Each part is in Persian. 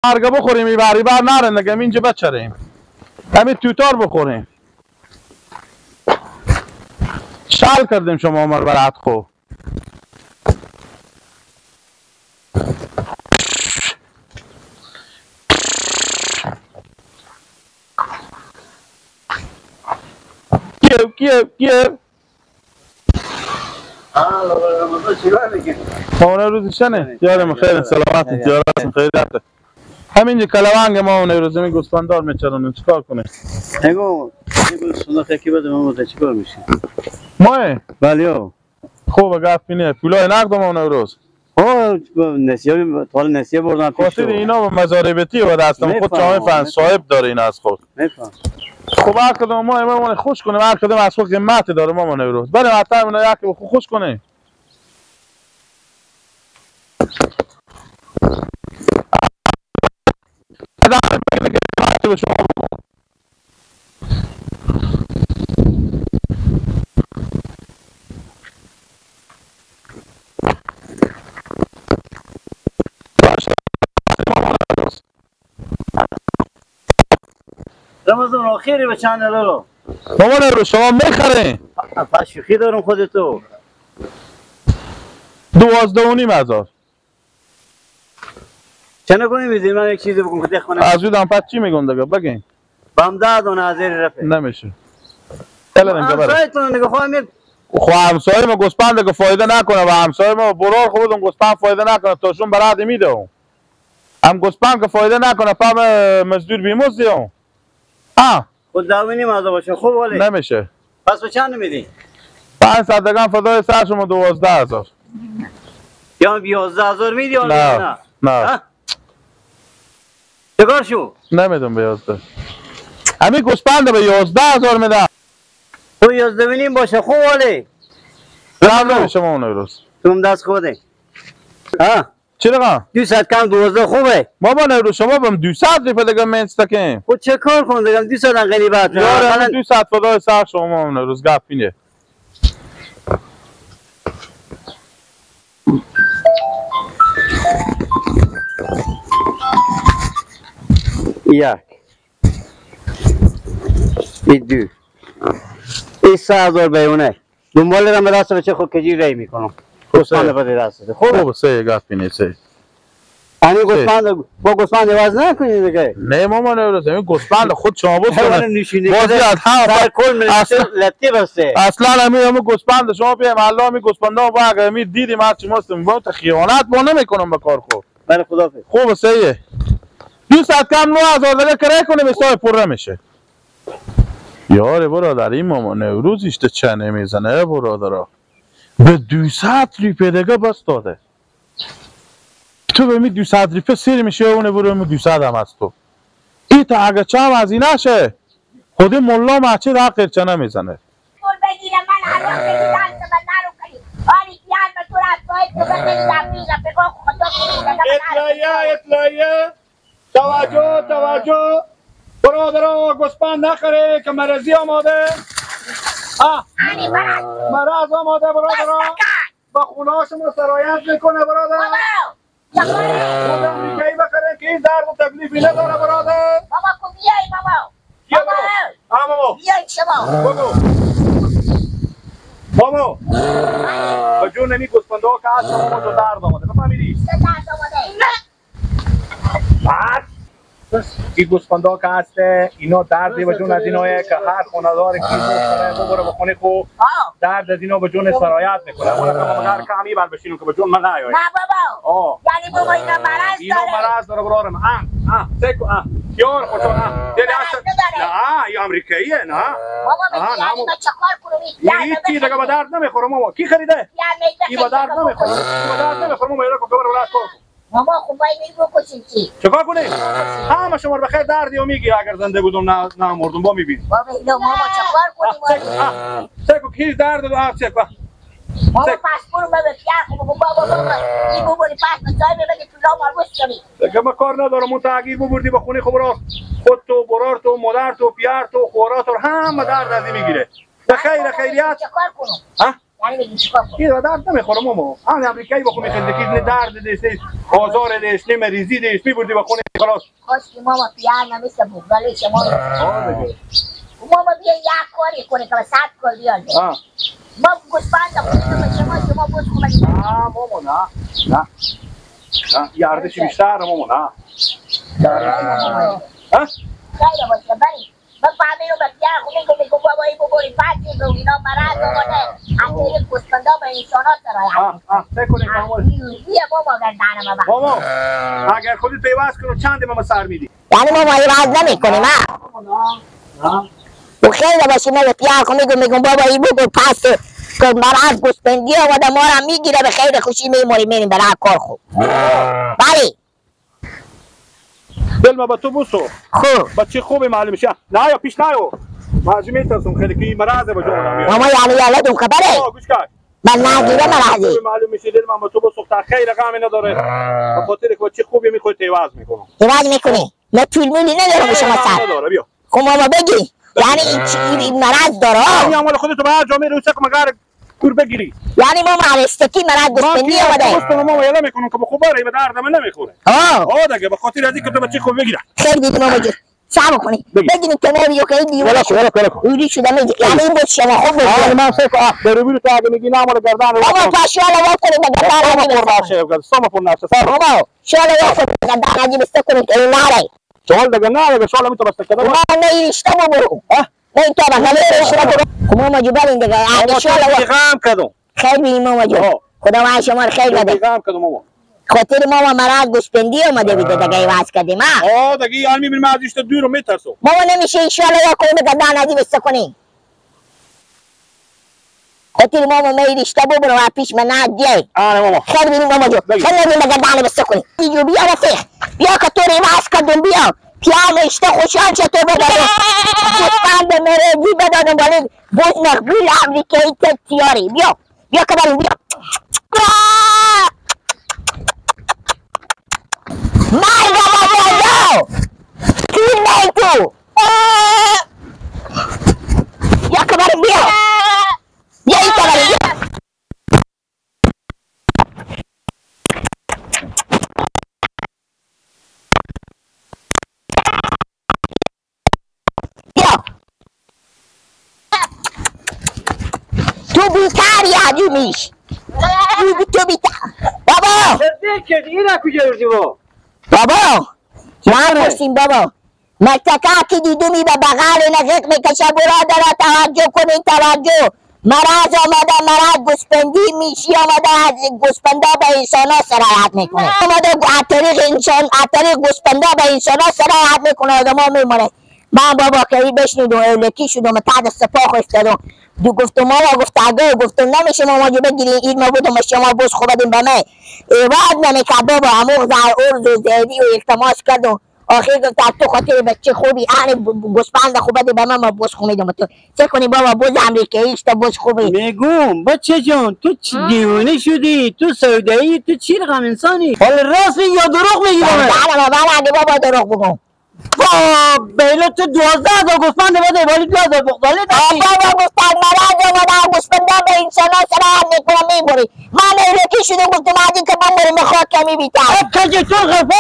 برگه بخوریم این بری بر نرن دیگه اینجا بچریم. همین توتار بخوریم. شال کردیم شما عمر برات خو. کیه کیه اون روز شنه یارم خیر سلامت یارم خیرات همینجا کلوانگ ما اون روز می گوسفندار میچرونیم چیکار کنه نگو گوسفندا کی بده ما چیکار میشه ما بله خوب گپ اینه پولای نقد ما اون روز او نسیه طال نسیه بردن پیش خاطر اینا به مزاربتی و دستم خود چای فن صاحب داره این از خود میفهم خب هر کدوم ما امامون خوش کنیم هر کدوم از خود قیمت داره ما روز بریم حتی اینا یک خوش کنیم رمضان آخری به چند لالو مامان رو شما میخرین پس شوخی دارم خودتو 12,500 چند کنی میدین من یک چیزی بگم که خونه از اون پس چی میگم دیگه بگین بام 10 دونه از رفت نمیشه الان اینجا بره همسایتون نگاه خواهم خو همسایه ما گوسفند که فایده نکنه و همسایه ما برار خودم گوسفند فایده نکنه تاشون برات میده هم گوسفند که فایده نکنه پم مزدور بیمزدی هم خود 2,500 باشه خوب ولی نمیشه پس به چند میدی؟ 500 دگان فدای سر شما 12,000 یا 11,000 میدی یا نه نه چیکار شو؟ نمیدم به 11 همین گوسفند به 11,000 میدم تو 11,5 باشه خوب ولی نه نمیشه ما اون روز تو دست خوده ها چی رقم؟ 200 کم 12 خوبه بابا نورو شما بهم 200 ریپه دیگه منستکیم خود چه کار کن دیگه 200 غریبت یاره 200 فدای سر شما اون روز گپ اینه یک ای دو ای 3,000 بیونه دنبال رم دست بچه خود کجی رای میکنم گوسفند بده دست خوب سه گپ اینه سه همین گوسفند با گوسفند عوض نکنید دیگه نه مامان نوروز همین گوسفند خود شما بود بازی از سر کل لطی بسته اصلا همین گوسفند شما بیایم الله همین گوسفندا با اگر می دیدیم هر چی ماستیم با خیانت با نمیکنم به کار خود بله خداحافظ خوب سه 200 کم 9,000 دیگه کرایه کنیم حساب پر نمیشه یاره برادر این مامان نوروز ایشته چنه میزنه برادرا به 200 ریپه دیگه بس داده تو به می 200 ریپه سیر میشه اونه برو می 200 هم از تو این تا اگه چم از این نشه خود ملا محچه در قرچه نمیزنه اطلاعیه اطلاعیه توجه توجه برادرها گوسفند نخره که مرضی آماده مرض آماده برادرها با خونه شما سرایت میکنه برادر خود امریکایی بخره که این درد و تکلیفی نداره برادر بابا کو بیای بابا بابا بابا بیای شما بگو بابا به جون نمی گوسفنده ها که از شما تو درد آماده بفهمیدی؟ درد آماده بس این گوسفندا که هسته اینا دردی به جون از اینایه که هر خانه‌دار کی بخره ببره به خونه خو درد از اینا به جون سرایت میکنه اما رقم مگر که همی بر بشینو که به جون من نیایه نه بابا یعنی بابا اینا مرض داره اینا مرض داره برارم اه اه سکو اه یار خوشو اه دل نه این امریکاییه نه بابا یعنی ما چکار کنم هیچی دیگه به درد نمیخوره ماما کی خریده این به درد نمیخوره به درد نمیخوره ماما اینا کو ببر ولاد کن ماما خب باید می بکشیم چی؟ چکار کنیم؟ همه شما رو بخیر دردی و میگی اگر زنده بودم نه نه مردم با میبین بابا اینا ماما چکار کنیم؟ سکو کی درد دو سکو ماما پاسپورت ما به پیار خب بابا بابا این بابا پاس جای ببری تو لا مربوط کنی دیگه ما کار ندارم اون تغییر ببردی به خونه خب راست خود تو برار تو مادر تو پیار تو خورات تو همه درد از میگیره به خیر خیریت چکار کنم؟ ها؟ یعنی میگی چیکار کنم؟ این درد نمیخوره ماما. آن امریکایی با خو میخنده که نه درد دیش نیست، آزار دیش، نه مریضی دیش، میبردی با خونه خلاص. کاش که ماما پیار نمیشه بغلی شما. ماما بیا یک کاری کنه که صد کار بیاد. ما گوسفند خودم شما بوس خوبی. نه ماما نه. نه. نه یه ارزش بیشتر ماما نه. ها؟ خیلی باشه بری. من فهمیدم به پیار خو میگم بابا این بگوری پاکی گو اینا مرض آمده. از طریق گوسفندا به انسانا سرایت. فکر کنیم ماما. بیا بابا گردن ما. ماما اگر خودت پیوست کنم چند ماما سر میدی؟ یعنی ماما عوض نمی‌کنیم ها؟ نه. و خیلی باشه من به پیار خو میگم بابا این بگو پس که مرض گوسفندی آمده ما را میگیره به خیر خوشی میمونیم میریم برای کار خوب. بله. دل ما با تو بوسو. خوب. بچه خوبی معلوم میشه. نه یا پیش نه. من از میترسم خیلی که این مرض به جونم میاد. ماما یعنی یالا دوم خبره. گوش کن. من نگیره مرضی. معلوم میشه دل من با تو بوسو تا خیر غمی نداره. به خاطر که بچه خوبی میخواد عوض میکنم. عوض میکنی؟ نه طول مولی نداره به شما سر. نداره بیا. خب ماما بگی. یعنی این مرض داره. این مال خودت به هر جا میری سک مگر کور بگیری. یعنی ما معرستکی مرض گوسفندی آمده. ما ماما یلا میکنم که خوب بره به درد من نمیخوره. آه دیگه به خاطر از اینکه تو بچه خوب بگیره. خیلی دیدی ماما جون. صبر کنی. بگیریم کنار یو که دیوونه شو. اولی شده میگه یعنی این بود شما خوب بود. آه من فکر آه برو تو اگه میگی نه مال گردن رو. ماما پاشو وا کنید به گردن رو. سما پر نشه. ماما شاله وا کنید به گردن عجیب است کنید این نره. شال دیگه نه دیگه شال میتونه بس کده. ما نه این برو. نه این تو بغل شما خب ماما جو برین دیگه. اگه شاله وا غم کردم. خیر ماما جو. خدا شما رو خیر بده. غم کردم ماما. خاطر ماما مرض گوسفندی اومده بوده دیگه عوض کردیم ها. آه دیگه یعنی میبینیم از ایشت دور میترسم. ماما نمیشه ان شاء الله یا کنیم گردن عجیب است کنیم. خاطر ماما می رشته ببرو و پیش من ندیه. آره ماما. خیر بینیم ماما جو. خیر بینیم گردن بس کنیم. بیو بیا رفیق. بیا که تو رو عوض کردم بیا. پیام اشته خوشحال شد تو بدادم. گوسفند مرضی بدادم ولی بوز مقبول امریکایی تیاری. بیا. بیا که بریم بیا. مرگ بابا کی نه تو یا کبر بیا بیا این کبر بیا. بیا تو بیکاری عجومیش تو بیکار بابا. اینا کجا بردی بابا؟ بابا نپرسیم بابا. مرتکه که دیدومی به بغل نغق میکشه. برادر توجه کنین توجه. مرض آمده مرض گوسفندی میشی آمده از گوسفندا به انسان ها سرایت میکنه. آمده از طریق انسان از طریق گوسفندا به انسان ها سرایت میکنه. آدم ها میمونه. من بابا که بشنیدم اولکی شدم تحت سپاه افتادم. دو گفتم ماما گفت اگه گفتم نمیشه ماما جو بگیری این ما بودم شما بوس خوب بدیم به من. ایواد نمیکرد بابا. اموغ زر ارز و زیدی و التماس کردم. آخر گفت تو خاطر بچه خوبی اهل گوسفند خوب بده به من ما بوس خوب میدم تو. چه کنی بابا بوز امریکایی است بوز خوبی. میگم بچه جان تو چی دیوانه شدی؟ تو سودایی تو چی رقم انسانی؟ حالا راست میگی یا دروغ میگی به من؟ بله بله بابا دروغ بگم. با بیله تو 12,000 گوسفند بده ولی 2,000 بغدالی دادی. بابا گفتن مرض آمده گوسفندا به انسان ها سرایت میکنه میبری. من ایلکی شدم گفتم از که بمبریم به خاک کمی بیتر. کجا تو غفا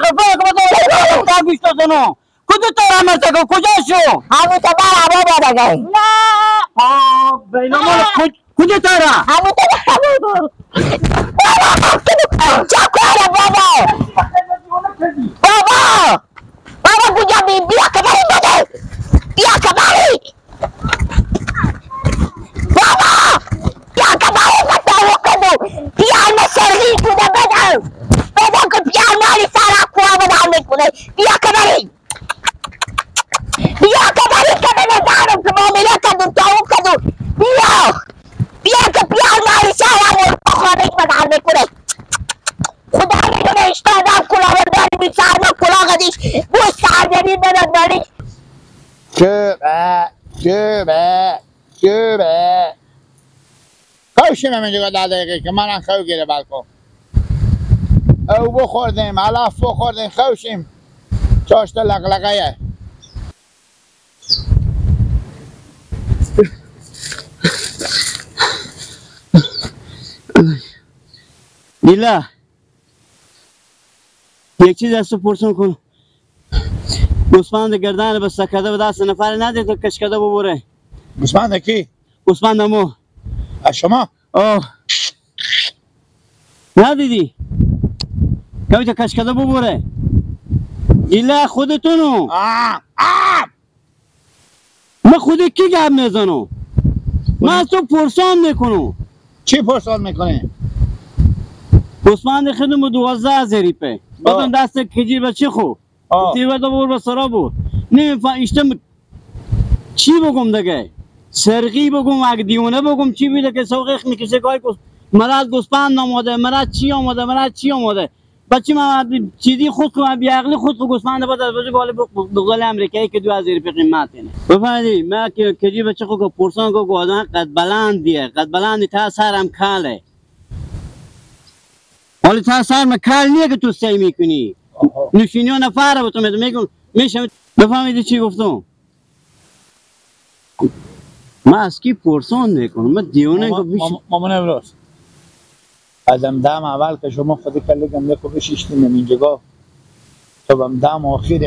غفا گوش دادنو کجا تو رمرتکو کجا شو؟ همون تو برا بابا دیگه. نه بیله مال کجا تارا؟ همون تو برا بابا. چه کاره بابا؟ بابا بابا کجا بی بیا که بریم بده بیا که بریم بابا بیا که بریم بده کدو بیا مسرغی بوده بده بده که بیا مالی سارا کوه بده میکنه بیا که بریم بیا که بریم که بده دارم که معامله کردم تاو کردم بیا بیا که بیا مالی سارا خارج بده میکنه. خدا میدونه اشتادم کلاه برداری بی سرما کلاه قدیش بوش سردری بدن داری. چوبه چوبه چوبه خوشیم اینجا 10 دقیقه که منم خو گیره بلکن او بخوردیم علف بخوردیم خوشیم چاشت لقلقه. لیلا یک چیز از تو پرسون کن. گوسفند گردن بسته کرده به دست نفر نده تو کش کرده ببره. گوسفند کی؟ گوسفند مو. از شما؟ آه ندیدی؟ که تو کش کرده ببره. لیلا خودتونو. من خود کی گپ میزنم؟ من از تو پرسان میکنم. چی پرسان میکنی؟ گوسفند خودم 12,000 روپیه. بدون دست کجی بچه خو. تیوه دو بور بسرا بود. نمیفهم اشتم چی بگم دیگه؟ سرقی بگم اگه دیوانه بگم چی بیده که سوقیخ میکشه گای مراد گوسفند آماده، مراد چی آماده، مراد چی آماده. بچه من چیزی خود کنم بی عقلی خود کو گوسفند بعد از بچه گال بغل امریکایی که 2000 روپیه قیمت اینه. بفهمیدی؟ من که کجی بچه خو که پرسان کو گودن قد بلندیه، قد بلندی تا سرم کاله. ولی تا سرم کال نیه که تو سی میکنی. نشینی ها نفره به تو میگم میشم. بفهمیدی چی گفتم؟ من از کی پرسان میکنم؟ من دیوانه که مامان امروز ازم دم اول که شما خودی کلی گنده کو بشیشتیم اینجا تا بم دم آخر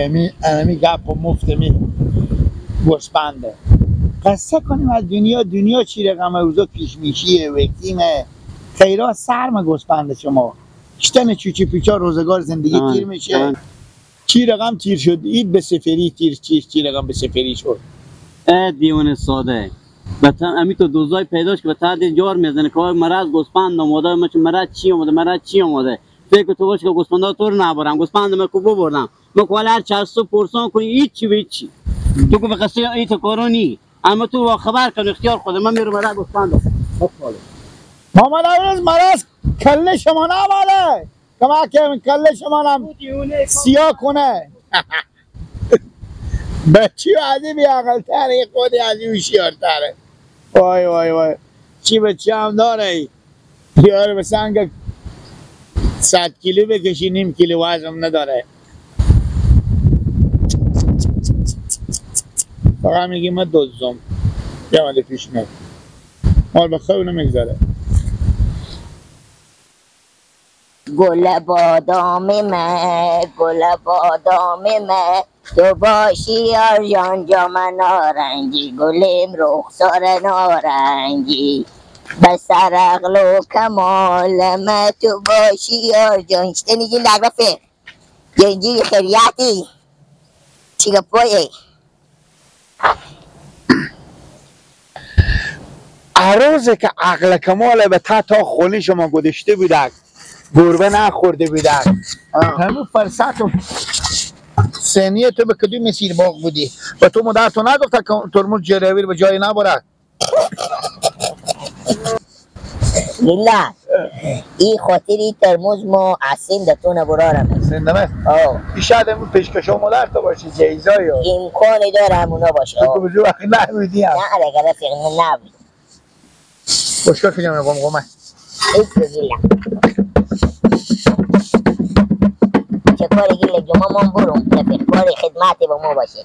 امی گپ و مفت می گوسپنده قصه کنیم از دنیا. دنیا چی رقم روزا پیش میشیه وکیمه خیرا سرم گوسپنده شما شتن چوچی پیچا روزگار زندگی تیر میشه. چی رقم تیر شد؟ اید به سفری تیر چی رقم به سفری شد؟ اه دیوانه ساده بتا امی تو دوزای پیداش که بتا دی جار میزنه که مرض گوسفند آماده، من مرض چی آماده، مرض چی آماده. فکر تو باش که گوسفندا تو رو نبرم، گوسفند من کو ببرم. من کو هر چرسو پرسان کنی هیچ به هیچ. تو کو به قصه ای تو کارونی، اما تو خبر کن اختیار خود من میرم مرض گوسفند. مامان امروز مرض کله شما نماله کما که کله شما نم سیاه کنه. بچی عزی بی عقل تره، خودی عزی هوشیار تره. وای وای وای چی بچه هم داره ای یاره به سنگ 100 کیلو بکشی نیم کیلو وزن نداره. فقط میگی من دزدم بیامده پیش من مال به خواب نمیگذاره. گل بادام من، گل بادام من، تو باشی یار جان جام نارنجی، گلم رخسار نارنجی، به سر عقل و کمال من تو باشی یار جان. چطور جی لغرفه جنجی خیریتی چی گپویه؟ عروضه که عقل کمال به تا خونی شما گذاشته بودک، گربه نخورده بودک، همون فرصت و سنیه تو به کدوم مسیر باغ بودی و تو مادر تو نگفت که ترمز جرویر به جای نبرد. لیلا این خاطری ترمز ما از سند تو نبرارم. سندمه؟ آه. این شاید امون پیشکش ها مادر تو باشه جیزایی ها. امکان داره همونا باشه. تو که بزرگ وقتی نبودی هم. نه رگه رفیق نبود. باشگاه کجا میگم قمه؟ ایت لیلا. چه کاری گیره جمعه من برم رفیق کاری خدمتی با ما باشه.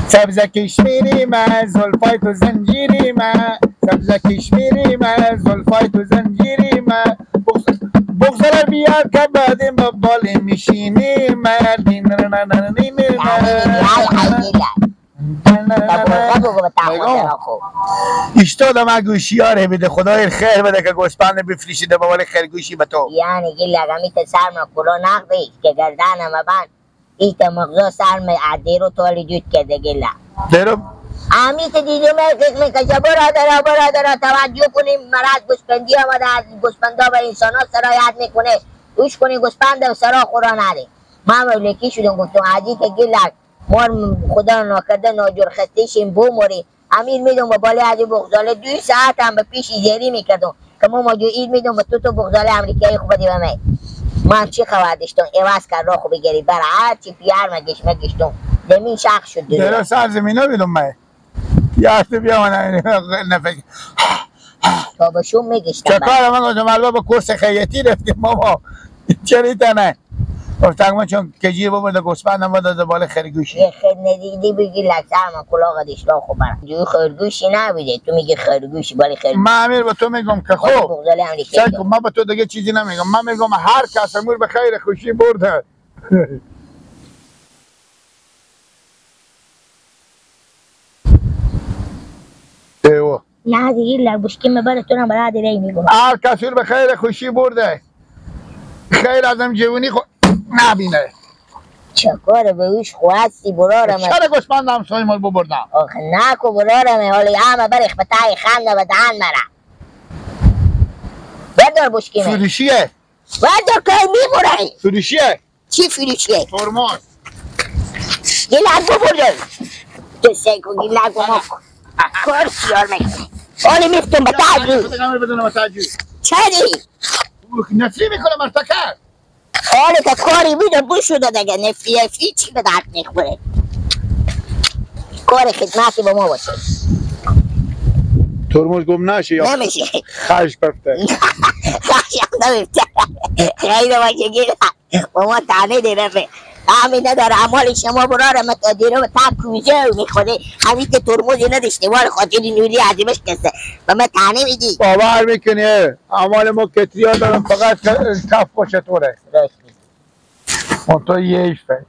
سبز کشمیری من زلفای تو زنجیری من، سبز کشمیری من زلفای تو زنجیری من، بغزر بیار که بعدیم با بالی میشینی من. اشتادم گوشیاره بده خدای خیر بده که گوسپند بفریشیده با ولی خرگوشی به تو. یعنی گیل اگه تا سرم کلا نقدی که گردنم بند ایتا مغزا سرم عدیرو تالی جود کرده گیلا دیرو امیت دیدم فکر میکشه برادرها برادرها توجه کنیم مرض گوسپندی آمده از گوسپندا به انسان ها سرایت میکنه گوش کنیم گوسپند سرا خورا نده. من مولکی شدم گفتم عجی که گیلک مار خدا ناکرده ناجور خسته شیم بموری امیر میدم با بالای از بغزاله 2 ساعت هم به پیش زیری میکردم که ما ماجو اید میدم به تو بغزاله امریکایی خوب بدی به من. من چی خبر داشتم عوض کرد راه خوب بگیری بر هر چی پیار مگش مگشتم زمین شخ شد. درو سر زمین ها بیدم من یه بیا من نفک تا به شوم میگشتم. چه کار من گفتم الان با کورس خیاطی رفتیم ماما چرا تنه گفتم چون کجیر ببرده گوسفندم بوده بالا خرگوشی. یه خیر ندیدی بگی لکسه هم کلاغ دشلا خوب برم. جو خرگوشی نبوده تو میگی خرگوشی بالا خرگوشی. من امیر به تو میگم که خب سعی کن، من به تو دیگه چیزی نمیگم. من میگم هر کس امور به خیر خوشی برده. ایوه نه دیگه لبوشکی مبره تو هم برای دیگه میگم هر کسی به خیر خوشی برده، خیر ازم جوونی خو نبینه. چکار به اوش خواستی برارم؟ چرا گوسفند همسایه مال ببردم؟ آخه نکو برارم، حالی همه برخ به تای خنده به دهن مرا. بردار بشکی من. فروشیه. بردار که میبرای. فروشیه. چی فروشیه؟ ترمز. یه لگو بردار. تو سیکو گی لگو ما کار سیار میکنی. حالی میفتم به تای. چری؟ نفری میکنه مرتکر. حالا که کاری بوده بشده دیگه، نفری افری چی به درد میخوره؟ کار خدمتی با ما باشه. ترمز گم نشه یا نمیشه. خش بفته. خش هم نمیفته. خیلی باشه گیره با ما تنه دیره. همین نداره اعمال شما برارم تا دیره تا کوزه میخوره. همین که ترمزی نداشته وار خاطر نوری عظیمش کسه به ما تنه میدی. باور میکنی اعمال ما کتری ها دارم فقط کف باشه توره. اون تو یه ایفه.